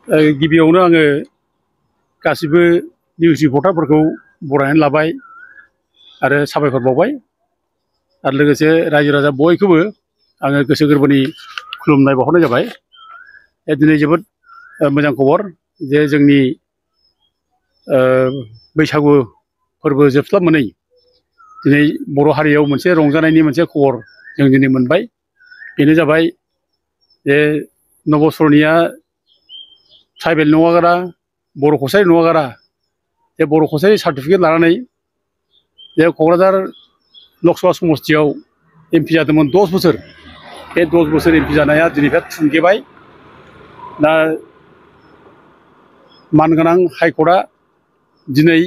गिबियावनो आङो गासिबो निउस रिपर्टारफोरखौ बरायनानै लाबाय आरो साबायखर बावबाय आरो लोगोसे रायजो राजा बयखौबो आङो गोसो गोरबोनि खुलुमनाय बावहरनाय जाबाय। दिनै जोबोद मोजां खबर जे जोंनि बैसागु फोरबो जोबस्लाबमोनै दिनै बर' हारियाव मोनसे रंजानायनि मोनसे खबर जों दिनै मोनबाय। बेनो जाबाय जे नबसरनिया ट्राइबेल नङागारा बर' कसारि नङागारा जे बर' कसारि सार्टिफिकेट लानानै जे क'क्राझार लकसभा समस्तियाव एमपि जादोंमोन 10 बोसोर। बे 10 बोसोर एमपि जानाया दिनैफ्राय थुंगेबाय। दा मानगोनां हाइकर्टआ दिनै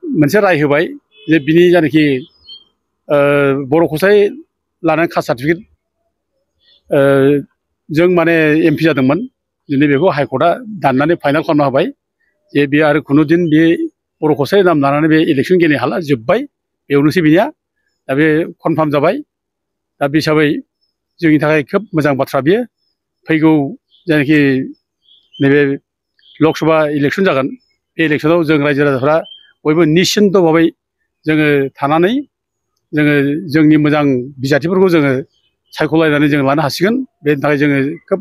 मोनसे राय होबाय जे बिनि जायनाखि बर' कसारि लानानै कास्ट सार्टिफिकेट जों माने एमपि जादोंमोन दिनै बेखौ हाइकर्टआ दाननानै फाइनाल खालामना होबाय जे बे आरो खुनुदिन बे बर' कसारि नाम लानानै बे इलेक्सन गेलेनो हाला जोब्बाय बेयावनोसै बेनिया। दा बे कनफार्म जाबाय। दा बे हिसाबै जोंनि थाखाय खोब मोजां बाथ्रा बियो। फैगौ जायनाखि नैबे लकसभा इलेक्सन जागोन बे इलेक्सनाव जों रायजो राजाफ्रा बयबो निश्चिन्त भाबै जोङो थानानै जोङो जोंनि मोजां बिजाथिफोरखौ जोङो सायख'लायनानै जों लानो हासिगोन। बेनि थाखाय जोङो खोब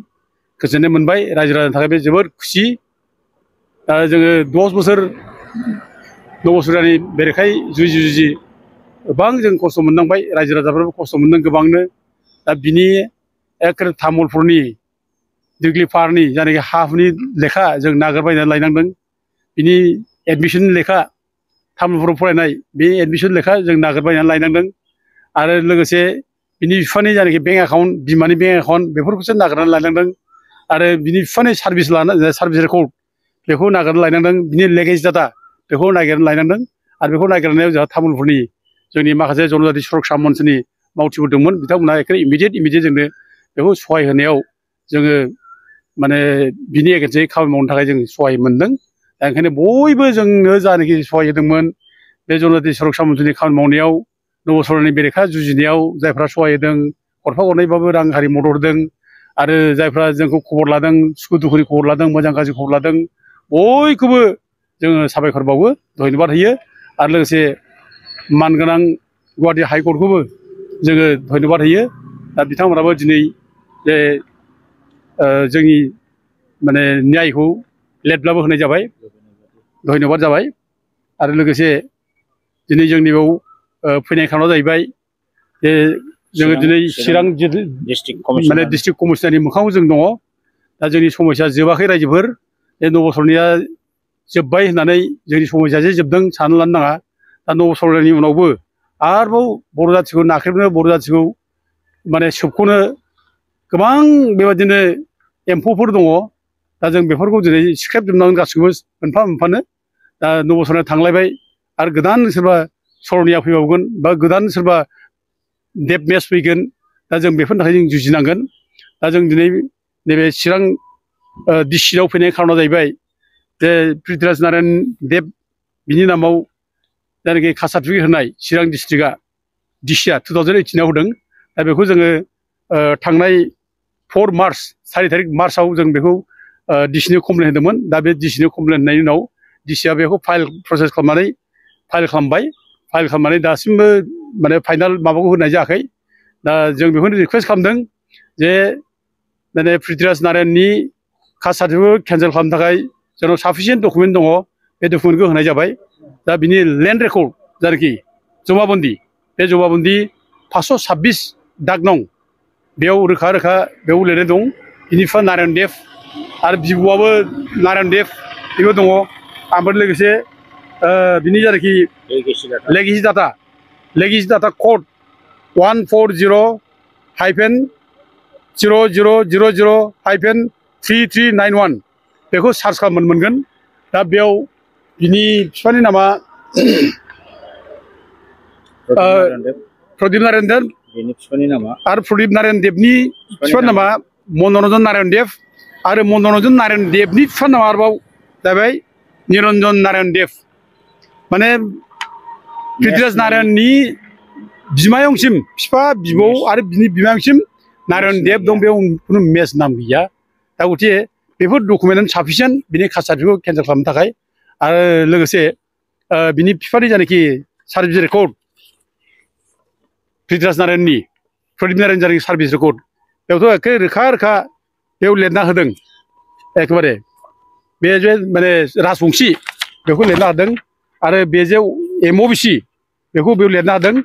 गोजोननाय मोनबाय। रायजो राजानि थाखाय बे जोबोद खुसि। दा जोङो 10 बोसोर नबसुरानि बेरेखायै जुजि गोबां जों खस्थ' मोननांबाय। रायजो राजाफ्राबो खस्थ' मोनदों गोबांनो। दा बिनि एखे तामुलपुरनि दिग्लिपारनि जायनाखि हा हुनि लेखा जों नागिरबायनानै लायनांदों। बिनि एडमिसन लेखा तामुलपुराव फरायनाय बे एडमिसन लेखा जों नागिरबायनानै लायनांदों। आरो लोगोसे बिनि बिफानि जायनाखि बेंक एकाउन्ट बिमानि बेंक एकाउन्ट बेफोरखौसो नागिरनानै लायनांदों। आरो बिनि बिफानि सार्भिस रेकर्ड बेखौ नागिरनानै लायनांदों। बिनि लेगेज डाटा बेखौ नागिरनानै लायनांदों। आरो बेखौ नागिरनायाव जोंहा तामुलपुरनि जोंनि माखासे जनजाति सुरक्षा मन्चनि मावथिफोर दंमोन। बिथांमोनहा एखे इमिडियेट जोंनो बेखौ सहाय होनायाव जोङो माने बिनि एगेन्स्टयै खामानि मावनो थाखाय जों सहाय मोनदों। दा ओंखायनो बयबो जोंनो जानाखि सहाय होदोंमोन बे जनजाति सुरक्षा मन्चनि खामानि मावनायाव नबसरनि बेरेखा जुजिनायाव जायफ्रा सहाय होदों गरफा गरनैबाबो रां हारि मदद होदों आरो जायफ्रा जोंखौ खबर लादों सुखु दुखुनि खबर लादों मोजां गाज्रि खबर लादों बयखौबो जोङो साबायखर बावो धन्यबाद होयो। आरो लोगोसे मानगोनां गुवाहाटि हाइकर्टखौबो जोङो धन्यबाद होयो। दा बिथांमोनाबो दिनै जे जोंनि माने न्यायखौ लेटब्लाबो होनाय जाबाय धन्यबाद जाबाय। आरो लोगोसे दिनै जोंनि बेयाव फैनाय खार'ना जाहैबाय जे जोङो दिनै चिरां माने डिस्ट्रिक्ट कमिशनारनि मोखाङाव जों दङ। दा जोंनि समस्या जोबाखै रायजोफोर बे नबसरनिया जोब्बाय होननानै जोंनि समस्या जे जोबदों सानना लानो नाङा। दा नबसरनि उनावबो आरोबाव बर' जाथिखौ नाख्रेबनो बर' जाथिखौ माने सोबख'नो गोबां बेबादिनो एम्फौफोर दङ। दा जों बेफोरखौ दिनै सिख्रेबजोबनांगोन गासैखौबो मोनफा मोनफानो। दा नबसरनाया थांलायबाय आरो गोदान सोरबा सरनिया फैबावगोन बा गोदान सोरबा देब मेस फैगोन। दा जों बेफोरनि थाखाय जों जुजिनांगोन। दा जों दिनै नैबे चिरां डिस्ट्रिक्टआव फैनाय खार'ना जाहैबाय जे पृथ्वीराज नारायण देब बिनि नामाव जायनाखि कास्ट सार्टिफिकेट होनाय चिरां डिस्ट्रिक्टआ डिसिआ 2018आव होदों। दा बेखौ जोङो थांनाय 4 मार्च 4 थारिख मार्चआव जों बेखौ डिसिनो कमप्लेन होदोंमोन। दा बे डिसिनो कमप्लेन होनायनि उनाव डिसिआ बेखौ प्रसेस खालामनानै फाइल खालामबाय। फाइल खालामनानै दासिमबो माने फाइनाल माबाखौ होनाय जायाखै। दा जों बेखौनो रिकुवेस्ट खालामदों जे माने पृथ्वीराज नारायणनि कास्ट सार्टिफिकेटखौ केन्सेल खालामनो थाखाय जोंनाव साफिसियेन्ट डकुमेन्ट दङ बे डकुमेन्टखौ होनाय जाबाय। दा बिनि लेन्ड रेकर्ड जायनाखि जमाबन्दि बे जमाबन्दि 526 दाग नं बेयाव रोखा रोखा बेयाव लिरनाय दं बिनि बिफा नारायण देब आरो बिब'आबो नारायण देब बेबो दङ। ओमफ्राय लोगोसे बिनि जायनाखि लेगेसि डाटा कड 140-0000-3391 बेखौ सार्च खालामनो मोनगोन। दा बेयाव बिनि बिफानि नामा प्रदीप नारायण देब आरो प्रदीप नारायण देबनि बिफानि नामा मनरन्जन नारायण देब आरो मनरन्जन नारायण देबनि बिफानि नामा आरोबाव जाहैबाय निरन्जन नारायण देब। माने पृथ्वीराज नारायणनि बिमायंसिम बिफा बिबौ आरो बिनि बिमायंसिम नारायण देब दं। बेयाव खुनु मेच नाम गैया। दा गथिखे बेफोर डकुमेन्ट साफिसियेन्ट बिनि कास्ट सार्टिफिकेटखौ केन्सेल खालामनो थाखाय आरो लोगोसे बिनि बिफानि जायनाखि सार्भिस रेकर्ड पृथ्वीराज नारायणनि प्रदीप नारायण जायनाखि सार्भिस रेकर्ड बेयावथ' एखे रोखा रोखा बेयाव लिरना होदों एखेबारे बे जे माने राजबंसि बेखौ लिरना होदों आरो बे जे एमअबिसि बेखौ बेयाव लिरना होदों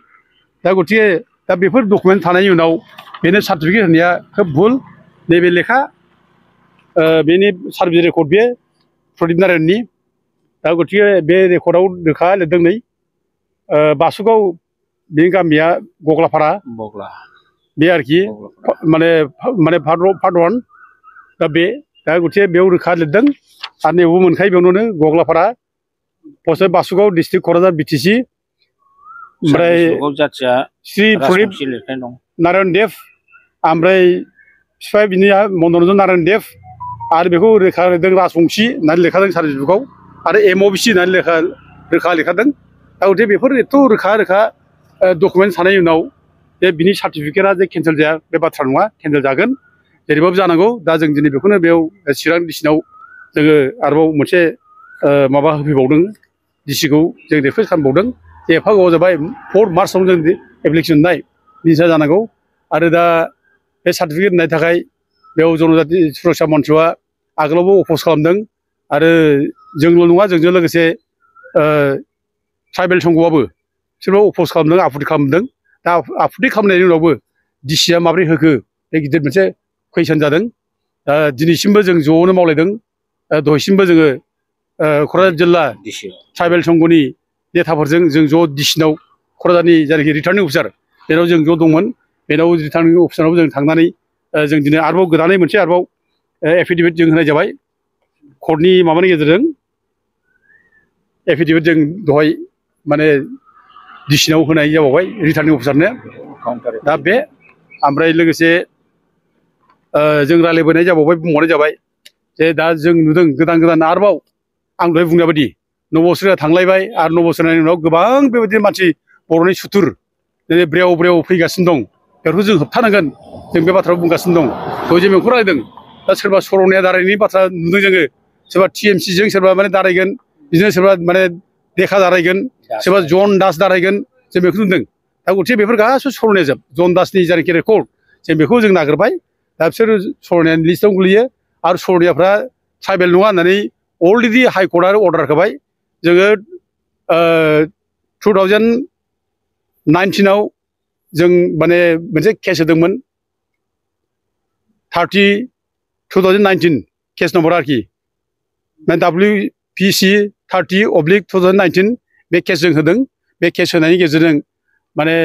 दा गतिके दा बेफोर डकुमेन्ट थानायनि उनाव बेनो सार्टिफिकेट होनाया खोब भुल नैबे लेखा बेनि सार्भिस रेकर्ड बे प्रदीप नारायणनि दा गतिके बे रेकर्डआव रोखा लिरदों नै बासुगाव बेनि गामिया गग्लापारा बे आरोखि माने पार्ट 1 दा बे दा गतिके बेयाव रोखा लिरदों आरो नैबेयावबो मोनखायो बेयावनो गग्लापारा पस्ट बासुगाव डिस्ट्रिक्ट क'क्राझार बिटिसि ओमफ्राय श्री प्रदीप नारायण देव ओमफ्राय बिफा बिनिया मनरन्जन नारायण देव आरो बेखौ रोखा लिरदों राजबंसि होननानै लिरखादों सार्भिस बुकआव आरो एमअबिसि होननानै रोखा लिरखादों दा गतिके बेफोर एथ' रोखा रोखा डकुमेन्ट थानायनि उनाव जे बिनि सार्टिफिकेटआ जे केन्सेल जाया बे बाथ्रा नङा केन्सेल जागोन जेरैबाबो जानांगौ दा जों दिनै बेखौनो बेयाव चिरां डिस्ट्रिक्टआव जोङो आरोबाव मोनसे माबा होफैबावदों डिसिखौ जों रिकुवेस्ट खालामबावदों जे एफा गोबाव जाबाय 4 मार्चआवनो जों एप्लिकेसन होनाय बिदिसा जानांगौ आरो दा बे सार्टिफिकेट होनायनि थाखाय बेयाव जनजाति सुरक्षा मन्थ्रआ आगोलावबो अपज खालामदों आरो जोंल' नङा जोंजों लोगोसे ट्राइबेल संघआबो बिसोरबो अपज खालामदों आफुथि खालामदों दा आफुथि खालामनायनि उनावबो डिसिआ माबोरै होखो बे गिदिर मोनसे कुइसन जादों दिनैसिमबो जों ज'नो मावलायदों दहायसिमबो जोङो क'क्राझार जिल्ला ट्राइबेल संघनि नेताफोरजों जों ज' डिसिनाव क'क्राझारनि जायनाखि रिटार्निं अफिसार बेनाव जों ज' दंमोन बेनाव रिटार्निं अफिसाराव जों थांनानै जों दिनै आरोबाव गोदानै मोनसे आरोबाव एफिडेभिट जों होनाय जाबाय कर्टनि माबानि गेजेरजों एफिडेभिट जों दहाय माने डिसिनाव होनाय जाबावबाय रिटार्निं अफिसारनो दा बे ओमफ्राय लोगोसे जों रायज्लायबोनाय जाबावबाय बुंबावनाय जाबाय जे दा जों नुदों गोदान आरोबाव आं दहाय बुंनाय बायदि नब'सरिया थांलायबाय आरो नब'सरियानि उनाव गोबां बेबायदि मानसि बर'नि सुथुर दिनै ब्रेव फैगासिनो दं बेफोरखौ जों होबथानांगोन जों बे बाथ्राखौ बुंगासिनो दं दहाय जों बेखौ रायलायदों दा सोरबा सर'निया दारायनायनि बाथ्रा नुदों जोङो सोरबा टिएमसिजों सोरबा माने दारायगोन बिदिनो सोरबा माने देखा दारायगोन सोरबा जन दास दारायगोन जों बेखौ नुदों दा गतिके बेफोर गासिबो सर'निया जोब जन दासनि जायनाखि रेकर्ड जों बेखौ जों नागिरबाय दा बिसोर सर'नियानि लिस्टआव गोलैयो आरो सर'नियाफ्रा ट्राइबेल नङा होननानै अलरेडि हाइकर्टआ अर्डार होबाय जोङो 2019आव जों माने मोनसे केस होदोंमोन 2019 केस नम्बर आरोखि WPC 30/2019 बे केस जों होदों बे केस होनायनि गेजेरजों माने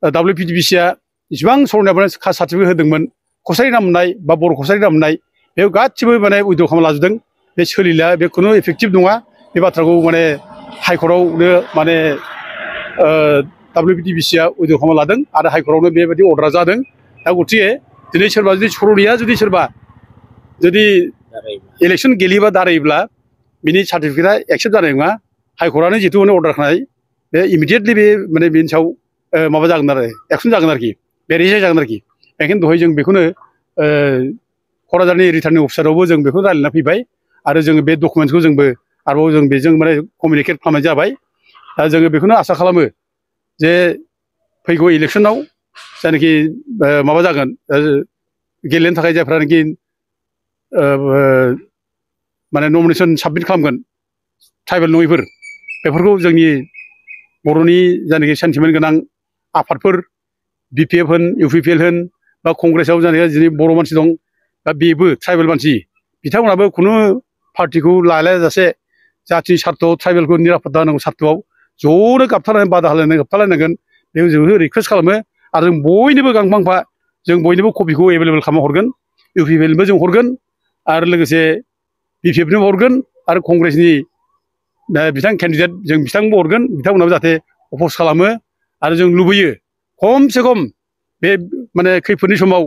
WPDBCआ इसिबां सर'नियाफोरनो कास्ट सार्टिफिकेट होदोंमोन कसारि नाम मोननाय बा बर' कसारि नाम मोननाय बेयाव गासिबो माने उइद्र' खालामना लाजोबदों बे सोलिला बे खुनु इफेक्टिभ नङा बे बाथ्राखौ माने हाइकर्टआवनो माने WPDBCआ उइद्र' खालामना लादों आरो हाइकर्टआवनो बेबायदि अर्डार जादों दा गतिके दिनै सोरबा जुदि सर'निया सोरबा इलेक्सन गेलेयोबा दारायोब्ला बिनि सार्टिफिकेटआ एक्सेप्ट जानाय नङा हाइकर्टआनो जिहेतु अर्डार खानाय बे इमिडियेटलि बे माने बेनि सायाव माबा जागोन आरो एक्सन जागोन आरोखि भेरिफाइ जागोन आरोखि बेखायनो दहाय जों बेखौनो क'क्राझारनि रिटार्निं अफिसारावबो जों बेखौ रायज्लायना फैबाय आरो जोङो बे डकुमेन्टसखौ जोंबो आरोबाव जों बेजों माने कमिउनिकेट खालामनाय जाबाय दा जोङो बेखौनो आसा खालामो जे फैगौ इलेक्सनाव जायनाखि माबा जागोन गेलेनो थाखाय जायफ्रानोखि माने नमिनेसन साबमिट खालामगोन ट्राइबेल नङैफोर बेफोरखौ जोंनि बर'नि जायनाखि सेन्टिमेन्ट गोनां आफादफोर BPF होन UPPL होन बा कंग्रेसआव जानाय दिनै बर' मानसि दं दा बेबो ट्राइबेल मानसि बिथांमोनाबो खुनु पार्टिखौ लालायाजासे जाथिनि सार्थ'आव ट्राइबेलखौ निरापत्ता होनांगौ सार्थ'आव ज'नो गाबथारनानै बादा होलायनानै होबथालायनांगोन बेखौ जों रिकुवेस्ट खालामो आरो जों बयनोबो गांफा जों बयनोबो कपिखौ एभेलेबेल खालामना हरगोन UPPLनोबो जों हरगोन आरो लोगोसे BPFनोबो हरगोन आरो कंग्रेसनि बिथां केन्डिडेट जों बिथांनोबो हरगोन बिथांमोनाबो जाहाथे अपज खालामो आरो जों लुबैयो खमसे खम बे माने खैफोदनि समाव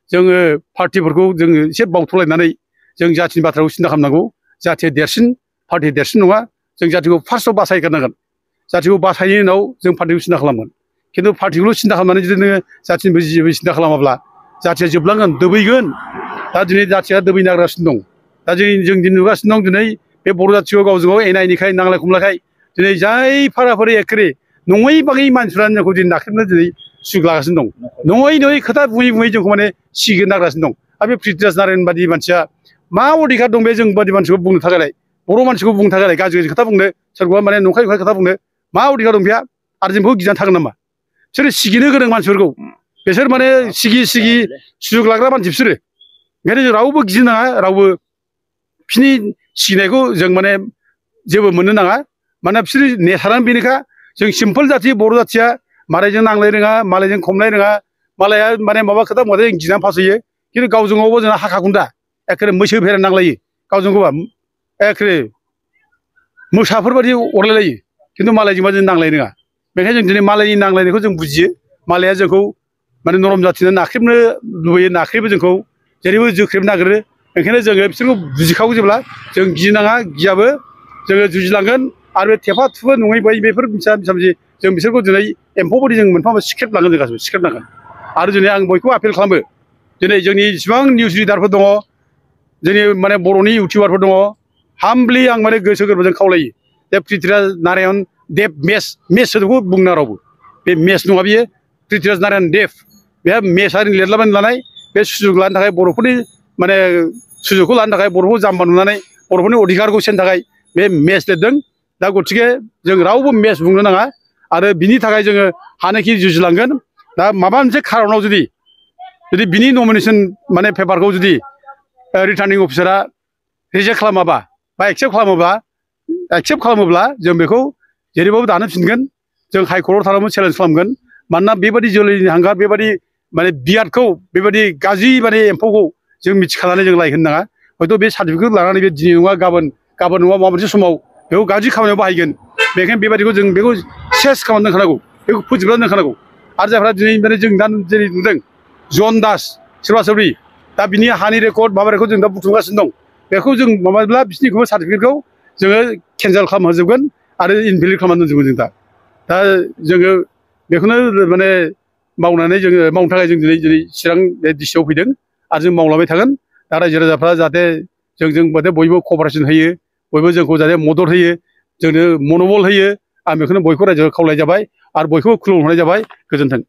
जोङो पार्टिफोरखौ जोङो एसे बावथ'लायनानै जों जाथिनि बाथ्राखौ सिन्था खालामनांगौ जाथिया देरसिन पार्टिया देरसिन नङा जों जाथिखौ फार्स्टआव बासायग्रोनांगोन जाथिखौ बासायनायनि उनाव जों पार्टिखौ सिन्था खालामगोन खिन्थु पार्टिखौल' सिन्था खालामनानै जुदि नोङो जाथिनिबो जेबो सिन्था खालामाब्ला जाथिया जोबलांगोन दोबैगोन दा दिनै जाथिया दोबैनागासिनो दं दा जों दिनै नुगासिनो दं दिनै बे बर' जाथिखौ गावजों गाव एना एनिखाय नांलाय खमलायखाय दिनै जाय फाराफारि एखेरे नङै बाङै मानसिफ्रानो जोंखौ दिनै नाख्रेबनो दिनै सुग लागासिनो दं नङै नङै खोथा बुङै बुङै जोंखौ माने सिगिनो नागिरगासिनो दं आरो बे पृथ्वीराज नारायण बादि मानसिया मा अधिकार दं बे जों बादि मानसिखौ बुंनो थाखायलाय बर' मानसिखौ बुंनो थाखायलाय गाज्रि गाज्रि खोथा बुंनो सोरखौबा माने नंखाय नंखाय खोथा बुंनो मा अधिकार दं बेहा आरो जों बेखौ गिनानै थागोन नामा बिसोरो सिगिनो गोरों मानसिफोरखौ बिसोर माने सिगि सिगि सुजुग लाग्रा मानसि बिसोरो ओंखायनो जों रावबो गिनो नाङा रावबो बिसोरनि सिगिनायखौ जों माने जेबो मोननो नाङा मानोना बिसोरनि नेचारानो बेनोखा जों सिम्पोल जाथि बर' जाथिया मालायजों नांलाय रोङा मालायजों खमलाय रोङा मालाया माने माबा खोथा बुंबाथाय जों गिनानै फासयो खिन्थु गावजों गावबो जोंना हाखा खुन्दा एखेबारे मैसो भेरा नांलायो गावजों गावबा एखेबारे मोसाफोरबायदि अरलायलायो खिन्थु मालायजोंबा जों नांलायनो रोङा बेखायनो जों दिनै मालायनि नांलायनायखौ जों बुजियो मालाया जोंखौ माने नरम जाथिनो नाख्रेबनो लुबैयो नाख्रेबो जोंखौ जेरैबो जोख्रेबनो नागिरो ओंखायनो जोङो बिसोरखौ बुजिखागौ जेब्ला जों गिनाङा गियाबो जोङो जुजिलांगोन आरो बे थेफा थुफा नङै बायदि बेफोर मिसामिसि जों बिसोरखौ दिनै एम्फौ बायदि जों मोनफा मोनफा सिख्रेबलांगोन जों गासिबो सिख्रेबनांगोन आरो दिनै आं बयखौबो आपिल खालामो दिनै जोंनि जेसेबां निउस रिडारफोर दङ जोंनि माने बर'नि इउटिउबारफोर दङ हामब्लि आं माने गोसो गोरबोजों खावलायो जे पृथ्वीराज नारायण देब मेस सोदोबखौ बुंनो रावबो बे मेस नङा बियो पृथ्वीराज नारायण देब बेहा मेस आरि लिरलाबायनो लानाय बे सुजुग लानो थाखाय बर'फोरनि माने सुजुगखौ लानो थाखाय बर'खौ जाम्बा नुनानै बर'फोरनि अधिकारखौ सेनो थाखाय बे मेस लिरदों दा गतिके जों रावबो मेस बुंनो नाङा आरो बिनि थाखाय जोङो हानायखि जुजिलांगोन दा माबा मोनसे खारनाव जुदि बिनि नमिनेसन माने पेपारखौ जुदि रिटार्निं अफिसारा रिजेक्ट खालामाबा बा एक्सेप्ट खालामोब्ला जों बेखौ जेरैबाबो दानहोफिनगोन जों हाइकर्टआव थांनानै चेलेन्ज खालामगोन मानोना बेबायदि जोलैनि हांगार बेबायदि माने बियादखौ बेबायदि गाज्रि माने एम्फौखौ जों मिथिखानानै जों लायहोनो नाङा हयथ' बे सार्टिफिकेट लानानै बे दिनै नङा गाबोन नङा माबा मोनसे समाव बेखौ गाज्रि खामानियाव बाहायगोन बेखायनो बेबायदिखौ जों बेखौ सेस खालामनो दोनखानांगौ बेखौ फोजोबनानै दोनखानांगौ आरो जायफ्रा दिनै माने जों दा जेरै नुदों जन दास सोरबा सोरबि दा बिनि हानि रेकर्ड माबा रेकर्ड जों दा बुथुमगासिनो दं बेखौ जों माबाब्ला बिसोरनिखौबो सार्टिफिकेटखौ जोङो केन्सेल खालामहोजोबगोन आरो इनभेलिड खालामनानै दोनजोबगोन जों दा जोङो बेखौनो माने मावनानै जोङो मावनो थाखाय जों दिनै चिरां डिस्ट्रिक्टआव फैदों आरो जों मावलांबाय थागोन दा रायजो राजाफ्रा जाहाथे जोंजों जाहाथे बयबो कपारेसन होयो बयबो जोंखौ जाहाथे मदद होयो जोंनो मनबल होयो आं बेखौनो बयखौ रायजोआव खावलायजाबाय आरो बयखौबो खुलुमहरनाय जाबाय गोजोन्थों।